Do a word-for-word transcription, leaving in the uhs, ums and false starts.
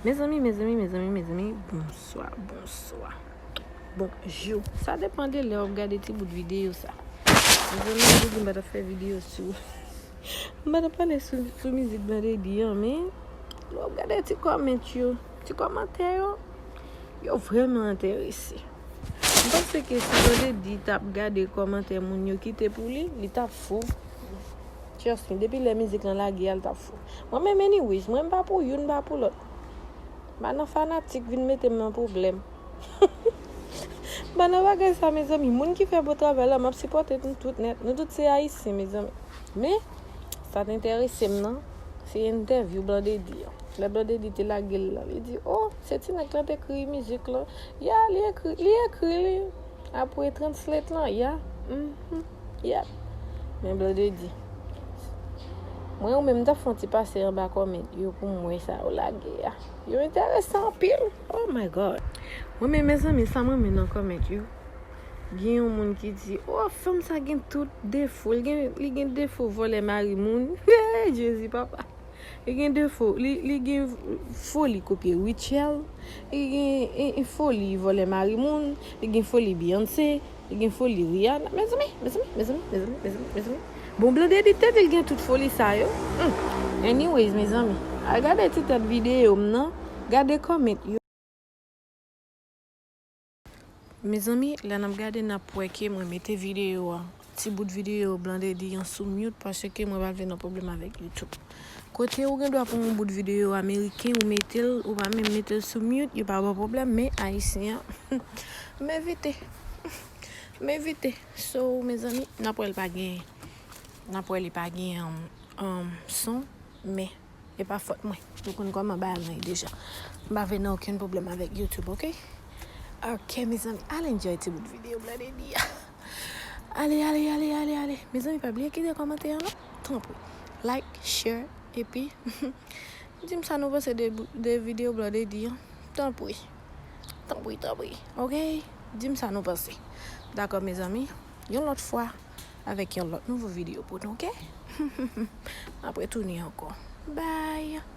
Mezanmi, mezanmi, mezanmi, mezanmi, bonswa, bonswa, bonjou. Sa depan de lè w ap gade ti bout videyo sa. Mezanmi, m te di m pa t ap fè videyo sou, m pa t ap pale sou, sou mizik Blondedy an, men lè w ap gade ti kòmant yo, ti kòmantè yo, yo vrèman enterese. M panse ke si Blondedy t ap gade kòmantè moun yo kite pou li, li t ap fou. Trust me, depi lè mizik lan lage a, li t ap fou. Mwen menm, anyways, mwen m pa pou youn, m pa pou lòt. M pa nan fanatik vin mete m nan pwoblèm. M pa nan bagay sa, mezanmi. Moun ki fè bon travay la, m ap sipòte nou tout nèt. Nou tout se Ayisyen, mezanmi. Men, sa t enterese m nan, se entèvyou Blondedy an. Lè Blondedy te lage l lan, li di, "Oh, se ti nèg lan te ekri mizik lan." Ya, li ekri, li ekri li. Apre translate lan, ya. Mhm. Yep. Men Blondedy. Mwen ou menm, m t ap fè yon ti pase anba kòmant yo pou m wè sa yo lage a. Yo enterese anpil. Oh my God. Mwen menm, mezanmi, sa mwen renmen nan kòmant yo. Gen yon moun ki di, "Oh, fanm sa gen tout defo. Li gen, li gen defo vòlè mari moun." Jezi, papa. Li gen defo. Li, li gen foli kopye Rachel. Li gen e, e foli vòlè mari moun. Li gen foli Beyoncé. Li gen foli Rihanna. Mezanmi, mezanmi, mezanmi, mezanmi, mezanmi, mezanmi. Bon, Blondedy te di l gen tout foli sa yo. Hmm. Anyways, mezanmi, al gade ti tèt videyo m nan. Gade kòmant yo. Mezanmi, lè n ap gade, n ap wè ke mwen mete videyo a, ti bout videyo Blondedy an sou mute paske mwen pral vin nan pwoblèm avèk YouTube. Kote ou gen dwa pran yon bout videyo ameriken, ou mete l, ou pa menm mete l sou mute, yo pa ba w pwoblèm, men ayisyen an, m evite. M evite. So, mezanmi, n ap wè l pa gen, n ap wè li pa gen, um, um, son, men e pa fòt mwen. Nou konn kòman bagay lan ye deja. M pa vle nan okenn pwoblèm avèk YouTube, oke? Oke, mezanmi, al enjoy ti bout videyo Blondedy a. Ale, ale, ale, ale, ale. Mezanmi, pa bliye kite kòmantè an, non? Tanpri. Like, share, epi di m sa nou panse de, de videyo Blondedy an. Tanpri. Tanpri, tanpri. Oke? Di m sa nou panse. Dakò, mezanmi? Yon lòt fwa, avèk yon lòt nouvo videyo pou nou, oke? Apre tounen ankò. Bye!